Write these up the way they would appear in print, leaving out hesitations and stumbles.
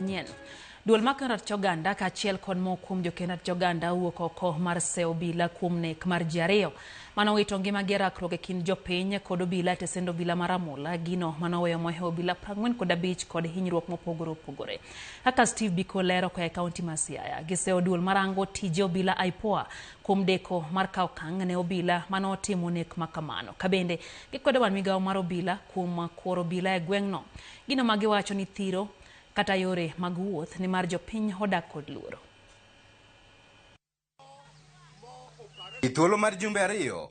Nyien. Duol mar ratich oganda kaachiel kod moko kuom jokend ratich oganda owuok oko mar seyo obila kuom nek mar ji ariyo mane owito ngimagi e rakruok e kind jopiny kod obila e tesend obila ma Ramula, gino mane oweyo mohewo obila 45 kod hinyruok mopogore opogore. Kaka Steve Biko lero koa e kaunti ma Siaya, giseyo duol marango tije obila IPOA kuom deko mar kawo okang' ne obila mane otimo nek makamano. Kabende gikwedo bad migawo mar obila kuom kuoro obila e gweng'no. Gino ma giwacho ni thiro kata yore mag wuoth nimar jopiny odak kod luoro. E thuolo mar jumbe ariyo,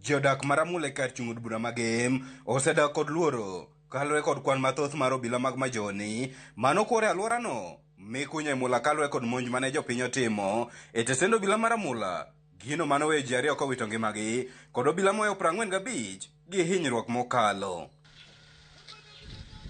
jodak ma Ramula e kar chung' od bura ma Gem osedak kod luoro kaluwore kod kwan mathoth mar obila mag majoni mano kwor e alworano mikunyo e mula kaluwore kod monj mane jopiny otimo e tesend obila ma Ramula, gino mane oweyo ji ariyo kowito ngimagi kod obila mohewo 45 gi hinyruok mokalo.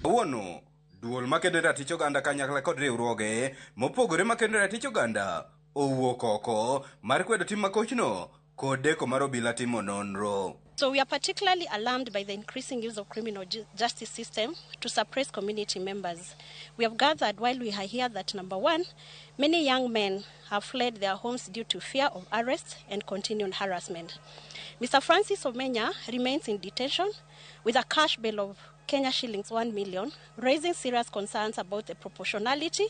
Kawuono, duol makedo ne ratich oganda kanyakla kod riwruoge mopogore makedo ne ratich oganda owuok oko mar kwedo tim makochno kod deko mar obila timo nonro. So we are particularly alarmed by the increasing use of criminal justice system to suppress community members. We have gathered while we are here that, number one, many young men have fled their homes due to fear of arrest and continued harassment. Mr. Francis Omenya remains in detention with a cash bail of Kenya shillings 1 million, raising serious concerns about the proportionality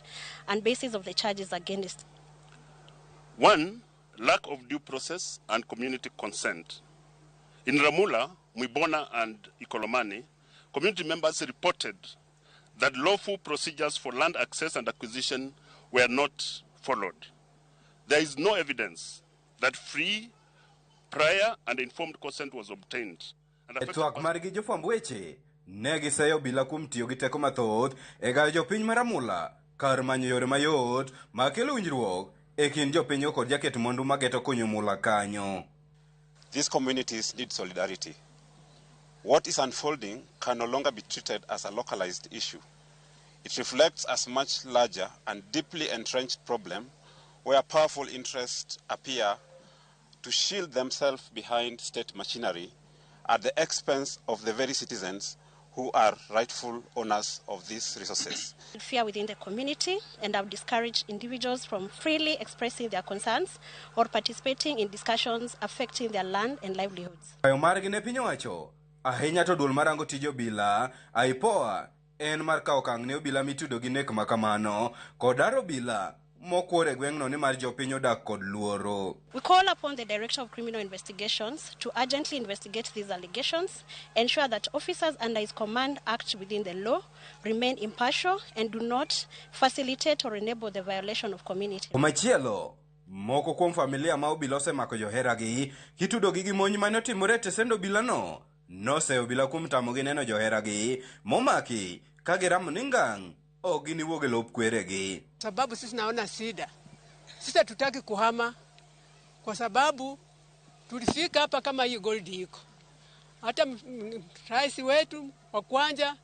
and basis of the charges against. One, lack of due process and community consent. In Ramula, Mwibona and Ikolomani, community members reported that lawful procedures for land access and acquisition were not followed. There is no evidence that free, prior and informed consent was obtained. E twak margi jofwamb weche, ne giseyo obila kuom tiyo gi teko mathoth e gayo jopiny ma Ramula kar manyo yore mayot mag kelo winjruok e kind jopinygo kod jaket mwandu mageto kunyo mula kanyo. These communities need solidarity. What is unfolding can no longer be treated as a localized issue. It reflects a much larger and deeply entrenched problem where powerful interests appear to shield themselves behind state machinery at the expense of the very citizens who are rightful owners of these resources. Fear within the community and have discouraged individuals from freely expressing their concerns or participating in discussions affecting their land and livelihoods. Kwayo margi ne piny owacho ahinya to duol marango tij obila IPOA en mar kawo okang' ne obila mitudo gi nek makamano kod daro obila mokwor e gweng'no nimar jopiny odak kod luoro. We call upon the Director of Criminal Investigations to urgently investigate these allegations, ensure that officers under his command act within the law, remain impartial, and do not facilitate or enable the violation of community. Komachielo, moko kuom familia ma obila osemako joheragi kitudogi gi monj mane otimore e tesend obilano noseyo obila kuom tamogi neno joheragi momaki ka giramo ni ngang' ok giniwuog e lop kweregi. Sababu sisi naona shida, sisi hatutaki kuhama kwa sababu tulifika hapa kama hii gold iko. Hata rais wetu wa kwanza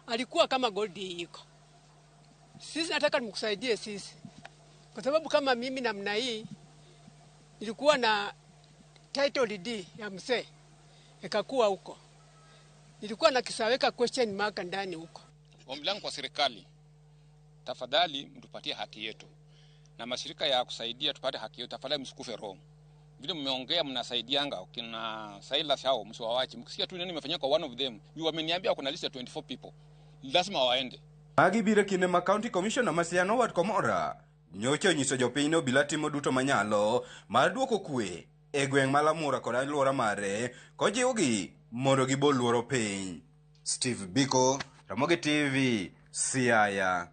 alikuwa kama gold iko. Sisi nataka mkusaidie sisi, kwa sababu kama mimi namna hii nilikuwa na title deed ya mzee ikakuwa huko, nilikuwa na kisaweka question mark ndani huko. Ombi langu kwa serikali, tafadhali mtupatie haki yetu, na mashirika ya kusaidia tupate haki yetu, tafadhali msikufe roho. Vile mmeongea mnasaidianga kina Silas hao, msiwawache. Mkisikia tu nini imefanyika kwa one of them, juu wameniambia kuna list ya 24 people, lazima waende. Magi biro kinde ma County Commissioner ma Siaya Noward Komora nyocha onyiso jopiny ni obila timo duto manyalo mar duoko kwe e gweng' ma Lamura kod alwora mare kojiwgi mondo gibol luoro piny. Steve Biko, Ramogi TV, Siaya.